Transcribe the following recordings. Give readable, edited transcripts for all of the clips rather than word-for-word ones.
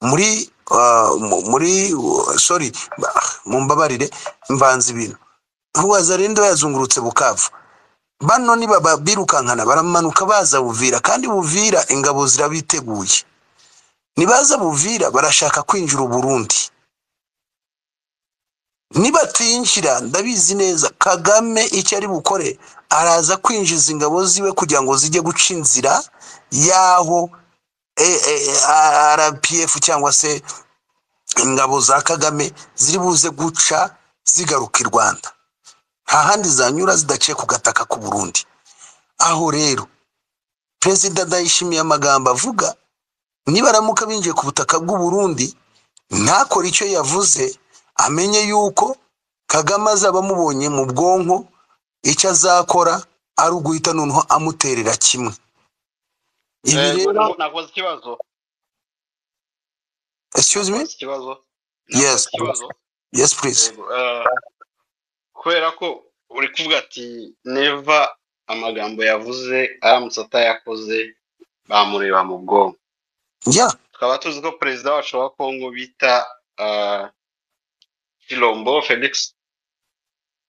Muri muri, sorry, mumbabarire mvanze ibintu, Wazalendo yazungurutse Bukavu. Bano niba birukankana baramanuka baza Buvira, kandi Buvira ingabo zirabiteguye. Nibaza Buvira barashaka kwinjira Burundi. Nibatinjira, ndabizi neza Kagame icyo ari bukore, araza kwinjiza ingabo ziwe kugira ngo zijye guca inzira y'aho RPF cyangwa se ingabo za Kagame ziri buze guca zigaruka i Rwanda. Nta handi zanyura zidaciye ku gataka k'u Burundi. Aho rero Perezida Ndayishimiye amagambo avuga, nibaramuka binjiye ku butaka bw'u Burundi ntakore icyo yavuze, amenye yuko Kagame azaba amubonye mu bwonko, icyo azakora ari uguhita noneho amuterera kimwe. Ibi rero Nakubaza ikibazo? Excuse me? Nakubaza ikibazo? Yes. Nakubaza ikibazo? Yes, please. Yego, kubera ko uri kuvuga ati Neva amagambo yavuze aramutse atayakoze bamureba mu bwonko, tukaba tuzi ko perezida wacu wa Kongo bita Tshilombo Felix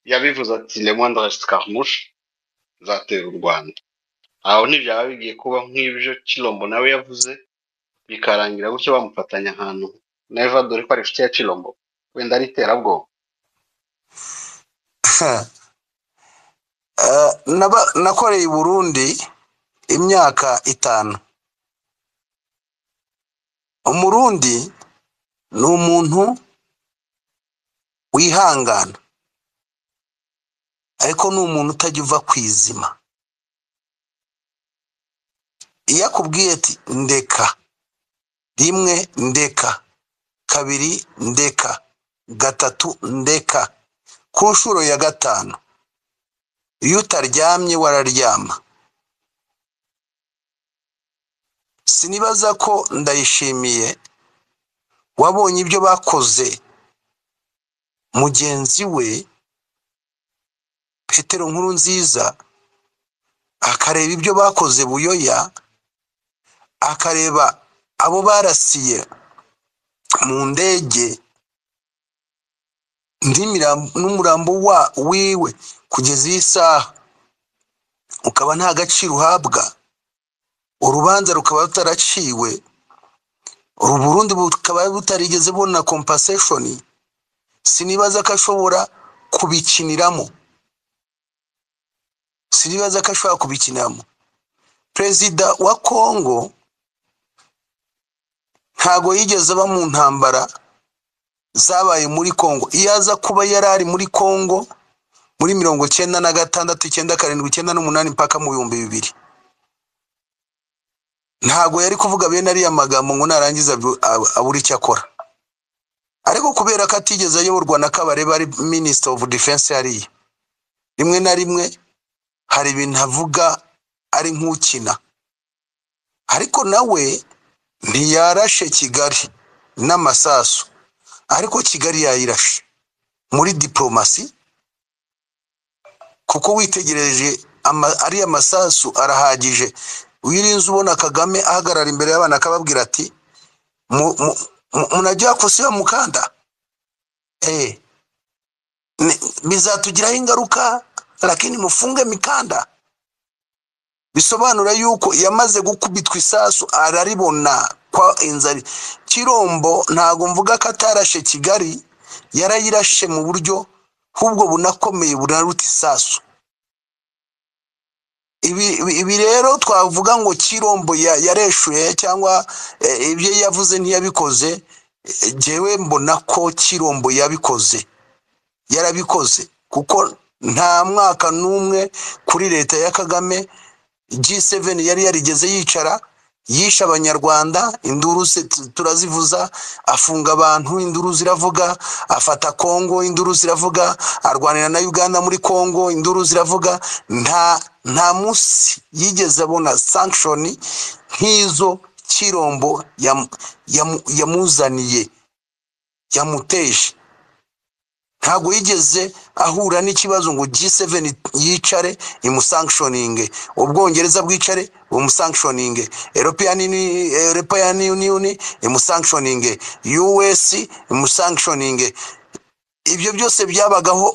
yabivuze ati le moindre escarmouche zatera u Rwanda. Aho ntibyaba bigiye kuba nk'ibyo Tshilombo nawe yavuze, bikarangira gutyo bamufatanya ahantu Neva, dore ko ari inshuti ya Tshilombo, wenda ari iterabwoba? Nakoreye i Burundi imyaka 5. Umurundi ni umuntu wihangana, ariko ni umuntu utajya uva ku izima. Iyo akubwiye ati ndeka rimwe, ndeka kabiri, ndeka gatatu, ndeka ku nshuro ya 5, iyo utaryamye wararyama. Sinibaza ko Ndayishimiye wabonye ibyo bakoze mugenzi we Petero Nkurunziza, akareba ibyo bakoze Buyoya, akareba abo barasiye mu ndege n'umurambo wiwe kugeza iyi saha ukaba nta gaciro uhabwa, urubanza rukaba rutaraciwe, Burundi bukaba butarigeze bubona compensation. Sinibaza ko ashobora kubikiniramo, sinibaza ko ashobora kubikiniramo. Perezida wa Kongo ntago yigeze aba mu ntambara zabaye muri Kongo. Iyo aza kuba yari ari muri Kongo muri 96, 97, 98 mpaka mu 2000, ntago yari kuvuga bene ariya magambo ngo narangiza abure icyo akora. Ariko kubera ko atigeze ayoborwa na Kabarebe ari Minister of Defense hariya, rimwe na rimwe hari ibintu avuga ari nk'ukina. Ariko nawe ntiyarashe Kigali n'amasasu, ariko Kigali yayirashe muri diplomasi, kuko witegereje ariya masasu arahagije. Wirinze ubona Kagame ahagarara imbere y'abana akababwira ati munajya kusiba mukanda, bizatugiraho ingaruka, lakini mufunge mikanda. Bisobanura yuko yamaze gukubitwa isasu araribona kwa inzara. Tshilombo ntago mvuga ko atarashe Kigali, yarayirashe mu buryo hubwo bunakomeye bunaruta isasu. Ibi rero twavuga ngo Tshilombo yareshuye cyangwa ibyo yavuze ntiyabikoze, jewe mbona ko Tshilombo yabikoze, yarabikoze, kuko nta mwaka n'umwe kuri leta ya Kagame G7 yari yarigeze yicara, yishe abanyarwanda, induru turazivuza, afunga abantu, induru ziravuga, afata Kongo, induru ziravuga, arwanira na Uganda muri Kongo, induru ziravuga. Nta munsi yigeze abona sanction nk'izo Tshilombo yamuzaniye, yamuteje. Ntabwo yigeze ahura n'ikibazo ngo G7 yicare imusanctioninge, Ubwongereza bwicare bumusanctioninge, European Union imusanctioninge, US imusanctioninge. Ibyo byose byabagaho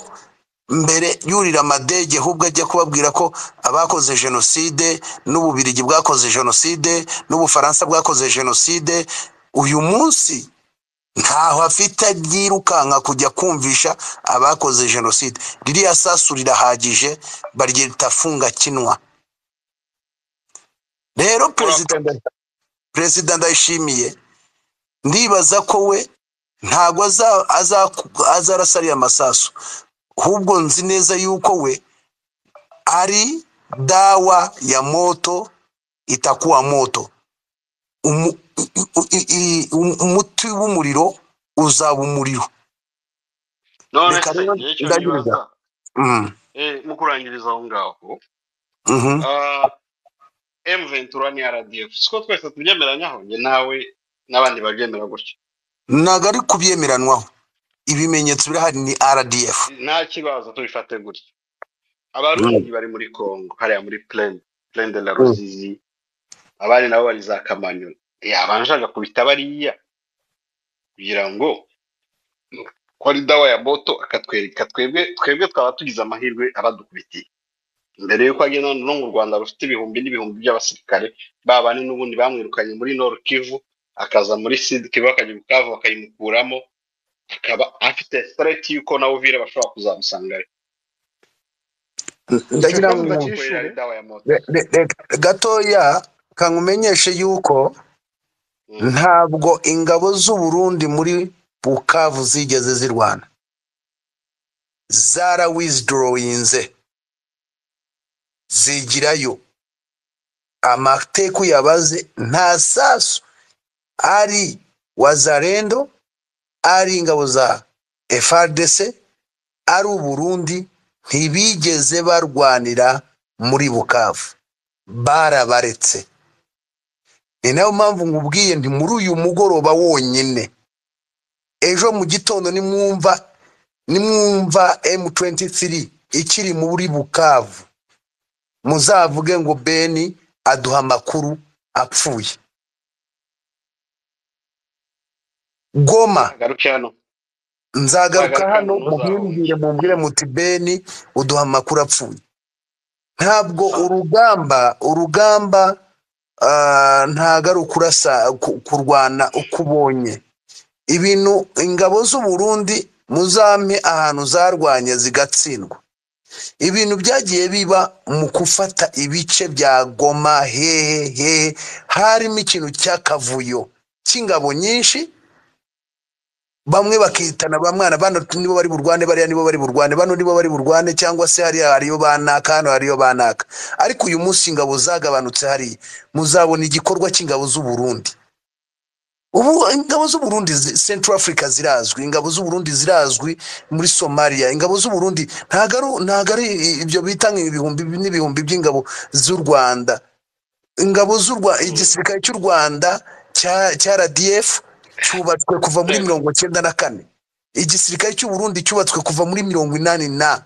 mbere yurira amadege, ahubwo ajya kubabwira ko abakoze jenoside, n'Ububirigi bwakoze jenoside, n'Ubufaransa bwakoze jenoside. Uyu munsi ntaho afite yirukanka kujya kumvisha abakoze jenoside. Ririya sasu rirahagije, baryita funga kinwa. Rero Perezida Ndayishimiye, ndibaza ko we ntabwo azarasa ariya masasu, ahubwo nzi neza yuko we ari dawa ya moto itakuwa moto. Umuti w'umuriro uzaba umuriro. None Reka se rero njye icyo ndagiriza. nibaza, mu kurangiriza aho ngaho, M23 ni RDF, siko twese tubyemeranyaho, njye nawe n'abandi babyemera gutyo? Ntabwo ari kubyemeranwaho, ibimenyetso birahari, ni RDF. Nta kibazo, tubifate gutyo. Abarundi bari muri Congo hariya muri plaine de la Ruzizi, abandi nabo bari za Kamanyola, yabanje agakubita bariya kugira ngo ko ari dawa ya moto, akatwereka twebwe twaba tugize amahirwe abadukubitiye mbere yuko agenda no mu Rwanda rufite ibihumbi n'ibihumbi by'abasirikare babane n'ubundi bamwirukanye muri Nord Kivu, akaza muri Sud Kivu, akajya Bukavu bakayimukuramo, akaba afite threat yuko na Uvira bashobora kuzamusangayo. Icyo Ndagira kibazo ngo Ko yari ndacyishure. dawa ya moto. Gatoya kankumenyeshe yuko ntabwo ingabo z'u Burundi muri Bukavu zigeze zirwana, zarawithdrawinze zigirayo. Amateka uyabaze, nta sasu ari Wazalendo, ari ingabo za FARDC, ari Uburundi, ntibigeze barwanira muri Bukavu, barabaretse. Ni nayo mpamvu nkubwiye nti muri uyu mugoroba wonyine, ejo mu gitondo nimwumva M23 ikiri muri Bukavu, muzavuge ngo Beni aduha amakuru apfuye. Goma. Garuke hano. Nzagaruka Nzagaruka hano hano, ntuzahunge. Mumbwire muti Beni uduha amakuru apfuye. Ntabwo urugamba ntabwo ari ukurasa, kurwana uko ubonye ibintu. Ingabo z'u Burundi muzampe ahantu zarwanye zigatsindwa. Ibintu byagiye biba mu gufata ibice bya Goma, hehe hehe, harimo ikintu cy'akavuyo cy'ingabo nyinshi, bamwe bakitana bamwana, bano nibo bari burwane, bariya nibo bari burwane, bano nibo bari burwane, cyangwa se hariya hariyo banaka, hano hariyo banaka. Ariko uyu munsi ingabo zagabanutse hariya, muzabona igikorwa cy'ingabo z'u Burundi. Ubu ingabo z'u Burundi Central Africa zirazwi, ingabo z'u Burundi zirazwi muri Somalia. Ingabo z'u Burundi ntabwo ari ibyo bita ibihumbi n'ibihumbi by'ingabo z'u Rwanda. Ingabo z'u Rwanda, igisirikare cy'u Rwanda cya RDF cyubatswe kuva muri 94, igisirikare cy'u Burundi cyubatswe kuva muri 80 na